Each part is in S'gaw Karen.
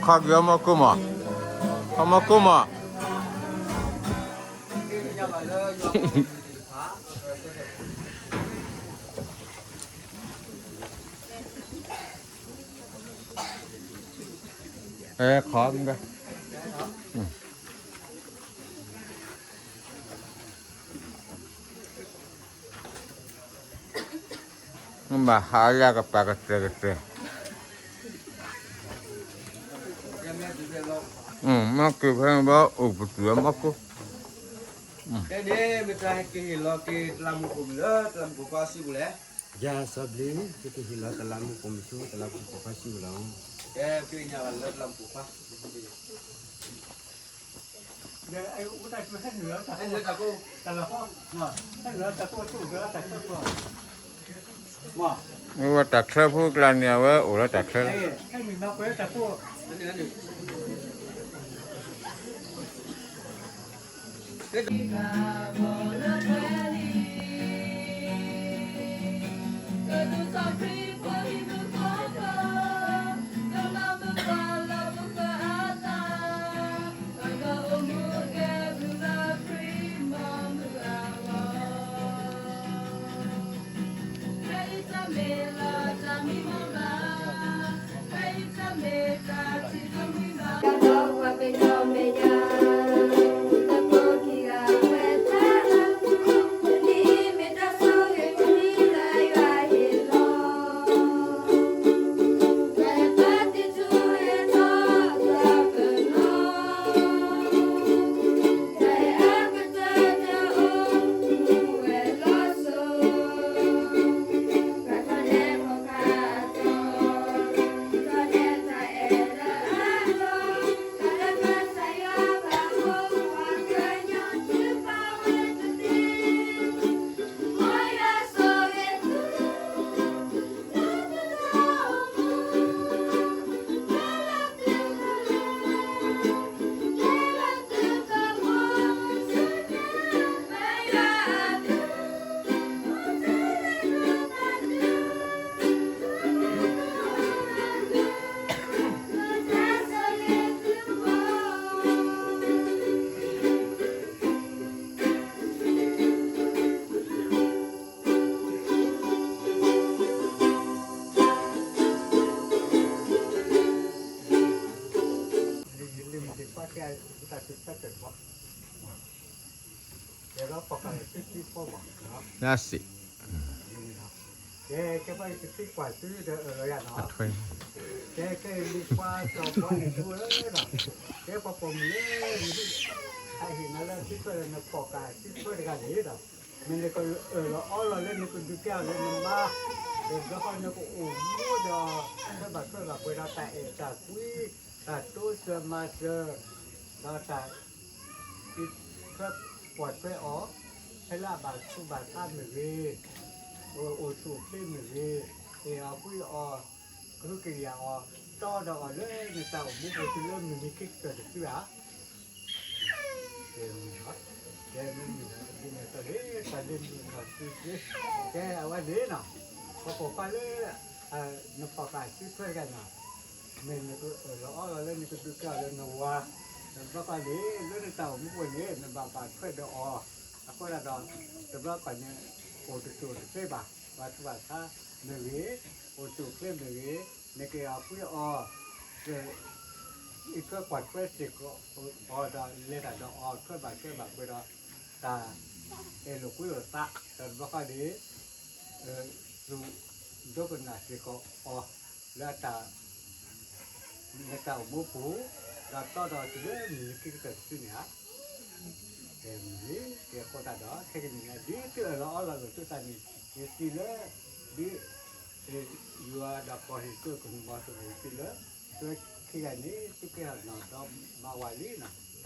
ခီက့ၤအီၣ်မီၢ်ကိၢ်မး, အီၣ်မီၢ်ကိၢ်မး. အဲ ခီ ဘၣ်ဟးလၢကပၤကတၢၢ်ကတၢၢ်, မ့ၢ်က့ၤဖဲန့ၣ်ဘၣ်အိᣁပတုာ်အမီၢ်ကိၢ်, ကဲန့ၣ် မ့ၢ်တၢ်ဟဲက့ၤဟ့ၣ်လီၤက့ၤတလးမူးပိာ်မုၣ်လၢတလးမူးပိာ်ခွါစုပူၤလဲၣ်. ယၤစီၤဘျုး ယကဟ့ၣ်လီၤတလးမူးပိာ်မုၣ်ဆူတလးမူးပိာ်ခွါစုပူၤလီၤ. ကဲ က့ၤညါလၢတလးမူးပိာ်ခွါ အဝဲတၢ်ချၢဖိကျါန့ၣ် အဝဲအိၣ်လၢတၢ်ချၢလီၤ. That's it. ကဲ ကဲ ပှၤတသံကွၢ်သုဒီးအၢၣ်လီၤယၤနီၤ. ကဲ ကဲ မ့ၢ်ပှၤစီၤပှၤန့ၣ် သုဧၢနီၤ. ကဲ ပှၤပိာ်မုၣ်လၢနဟံၣ် ဟးဟ့ၣ်နၤလၢထံဆွဲဒီး နပိာ်ကၤထံဆွဲတဂၤန့ၣ်ဒီး မ့ၢ်နကအၢၣ်လီၤအီလီၤလၢနကဒုးကဲအီၤလၢနမါ ဒီးဘျီဃီနကအိၣ်မူဒီး ထွဲဘၣ်ထွဲဘၣ်ပှဲၤဒီးတၢ်အဲၣ်တၢ်ကွံ တၢ်တိစၢၤမၤစၢၤ ဒီးတၢ် အံးထွဲကွၢ်ထွဲအီၤ ဖဲလၢအဘၣ်ဆူးဘၣ်ဆါမ့ၢ်ဂ့ၤ, အိၣ်ဆူၣ်အိၣ်ချ့မ့ၢ်ဂ့ၤ, အဲၣ်အီၤကွံအီၤ, ကဟုကယာ်အီၤ, တီဒီးအီၤလၢနတၢ်အိၣ်မူပူၤတုၤလၢမုၢ်နံၤခံကတၢၢ်တစုဧါ. ကဲမုၢ်နီၤ, ကဲမုၢ်နီၤ ဒ်န့ၣ်အသိးန့ၣ် တၢ်လၢမုၢ်နီၤစုစု, ကဲအဝဲန့ၣ်နီၤ, ပှၤပိာ်ခွါလၢ နပိာ်ကၤစုထွဲတဂၤနီၤ, မ့ၢ်နကအၢၣ်လီၤအီလီၤလၢနကဒုးကဲအီၤလၢနဝၤ, တဘျီဃီန့ၣ် လၢနတၢ်အိၣ်မူပူၤန့ၣ် နဘၣ်ဘၣ်ထွဲဒီးအီၤ, အဃိသတးဒီး တဘျီဃီန့ၣ် အိၣ်တဆူၣ်အိၣ်တချ့ဘၣ်, ဘၣ်ဆူးဘၣ်ဆါမ့ၢ်ဂ့ၤ, အိၣ်ဆူၣ်အိၣ်ချ့မ့ၢ်ဂ့ၤ, နကအဲၣ်အီၤကွံအီၤ, အံးထွဲကွၢ်ထွဲစ့ၢ်ကီးအီၤဒီးလဲၤတၢ်ဒီးအီၤ ထွဲဘၣ်ထွဲဘၣ်ပှဲၤဒီး တၢ်အဲၣ်လိာ်ကွံလိာ်သး, ဒီးတဘျီဃီန့ၣ် သူၣ်ဒိကနၣ်စ့ၢ်ကီးအီၤ လၢတၢ် နတၢ်အိၣ်မူပူၤ, ဒီးတီဒီးတုၤလၢမုၢ်နံၤခံကတၢၢ်တစုန့ၣ်ဧါ. ကဲမုၢ်နံၤ ကဲအဃိသတးဒီး ခဲကနံၣ်အံၤ ဒ်သုအၢၣ်လီၤအီလီၤလိာ်သုသးန့ၣ် ယစံးလၢ ဒ် ယွၤဒီးကီၢ်ဟံၣ်ကၢၢ်ကမီၤသဘိးစံးလၢ သုခံဂၤန့ၣ် သုကဲထီၣ်နီၢ်ဒီမါဝၤလံနီၤ.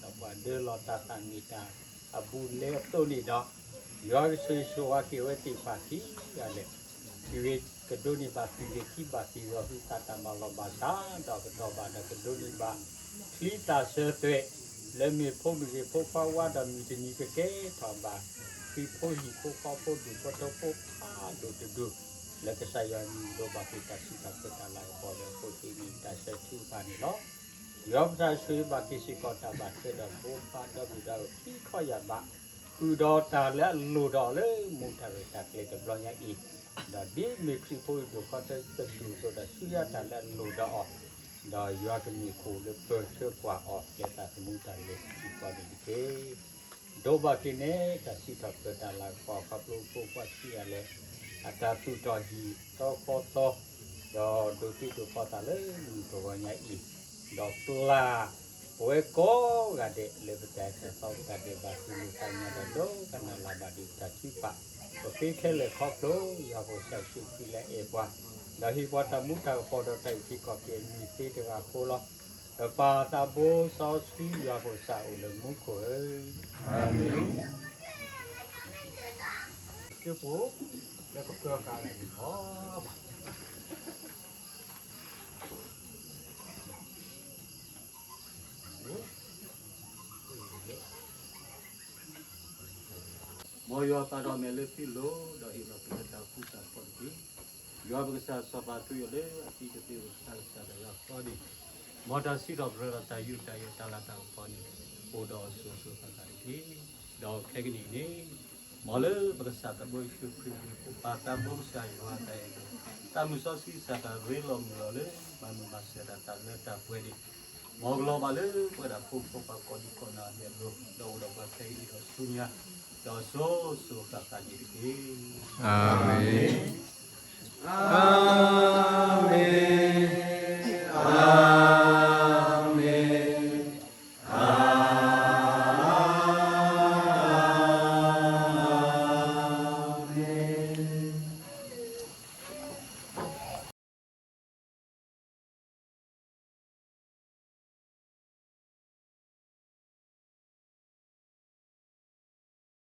ဒီးပှၤဒၢလီၤတၢ်သးမ့ၢ်တၢ်အဘူးအလဲအသိးန့ၣ်ဒီး, ယွၤကဆိၣ်ဂ့ၤဆိၣ်ဝါက့ၤဝဲသ့ၣ်တဖၣ်ခံဂၤလၢာ်, ကဒိးန့ၢ်ဘၣ်သုးဂ့ၤခံဘၣ်သုးဂီၤဟုသးတၢ်မၤလီၤဘၣ်စး ဒီးကတီၢ်ဘၣ်ဒီးကဒိးန့ၢ်ဘၣ် ချံသၣ်စၢၤသွဲၣ် လၢမ့ၢ်ဖိမုၣ်ဂ့ၤဖိခွါဝါဒီးမုၢ်တနံၤကကဲထီၣ်ဘၣ် ခရံာ်ဖိဟံၣ်ဖိဃီဖိဒူၣ်ဖိထၢဖိဖးဒိၣ်တဒူၣ်, လၢကစၢ်ယွၤအမံၤဒိးဘၣ်က့ၤတၢ်စံးထီၣ်ပတၢ်လၤကပီၤလၢအဃိသ့ၣ်န့ၣ် တၢ်ဆၢထံတဖၣ်န့ၣ်လီၤ. ယွၤပတၢ်ဆိၣ်ဂ့ၤဘၣ်က့ၤစ့ၢ်ကီးတၢ်ဘၣ်ထွဲဒီးဘိးဘၣ်ဒီပုၢ်ဒီဝဲၢ်ခံခီယၢ်ဘး, ဃုာ်ဒီးတၢ်လၢအလိၣ်ဒီးအီၤလၢမူးတၢ်ရဲၣ်တၢ်ကျဲၤတဘျီညါအံၤ, ဒီးဒ်မ့ၢ်ခရံာ်ဖိဟံၣ်ဒိၣ်ဃီထၢကစူၢ်အသိးဒီးဆူ ယွၤတၢ်လၢအလိၣ်ဒီးအီၤ, ဒီးယွၤကမ့ၢ်ခိၣ်လၢပၢၢ်ဆၢကွၢ်အီၤ လၢတၢ်သမူတၢ်လၢာ်စ့ၢ်ကီးန့ၣ်တက့ၢ်. ဒိးဘၣ်က့ၤန့ၣ် တၢ်စံးထီၣ်ပတြၢၤတၢ်လၤကပီၤ ခီဖျိဖိခွါဆံးအၤလဲၣ် အတၢ်သူၣ်ထီၣ်ဟံၣ်သီဃီသီ, ဒီးဒိးသံဒိးပှီၢ်သးလၢမုၢ်တဂီၤညါအံၤ, ဒီးပျၢ်ပဝဲကိးဂၤဒဲးလၢပတၢ်အဲၣ်တၢ်သီ ပတၢ်ဒဲးဘး ပမ့ၢ်သးညါဒီး ဒိကနၣ်လၢ်ဘၣ်ဒံးတၢ်ထုကဖၣ်, ပဃ့ခဲလၢာ်ခီဖျိ ယွၤပကစၢ်ယ့ၣ်ၡူးခရံာ်လၢအအဲၣ်ပှၤ, ဒီးဟ့ၣ်ပှၤတၢ်မူတၢ်ကပီၤဒီးတၢ်အုၣ်က့ၤခီၣ်က့ၤအမံၤသ့တဂၤအဃိလီၤ. ဒီးပၢ်သးဘိစီဆှံယွၤပကစၢ်အိၣ်လၢမူခိၣ်ဧၢ, အၤမ့ၣ်. မ်ယွၤပာ်ထီၣ်အမဲာ်လၢသုလိၤ, ဒီးဟ့ၣ်လီၤသုလၢတၢ်ဃူတၢ်ဖိးတက့ၢ်. ယွၤပကစၢ်စီၤပၤထူအံၤလၢအသံတသ့အဃိ တၢ်ကစၢ်တဂၤဃီန့ၣ်, မ်တၢ်စံးထီၣ်ပတြၢၤဒီးတၢ်ယူးတၢ်ယီၣ်တၢ်လၤတၢ်ကပီၤန့ၣ် အိၣ်ဒီးအစိၤစိၤဃၣ်ဃၣ်တက့ၢ်. ဒီးခဲကနံၣ်အံၤန့ၣ်, မ်လၢပကစၢ်သးဘိယ့ၣ်ၡူးခရံာ်အမံၤ ပၢ်သးဘိကစၢ်ယွၤအတၢ်အဲၣ်ဒီး သးမုၢ်စီဆှံကစၢ်တၢ်ရ့လိာ်မုာ်လီၤလၢ မၤမုာ်မၤစၢၤဒၣ်တၢ်လၢတၢ်ပှဲၤန့ၣ်, မ်ကလီၤဘၣ်လၢပဝဲဒၣ်ဖိမုၣ်ဖိခွါကိးဒံကိးနီၢ်ဒဲးအလိၤ, ဒီးအိၣ်ဒီးပှၤခဲအံၤဒီးဆူညါ, ဒီးစိၤစိၤဃၣ်ဃၣ်န့ၣ်တက့ၢ်. အၤမ့ၣ်, အၤမ့ၣ်.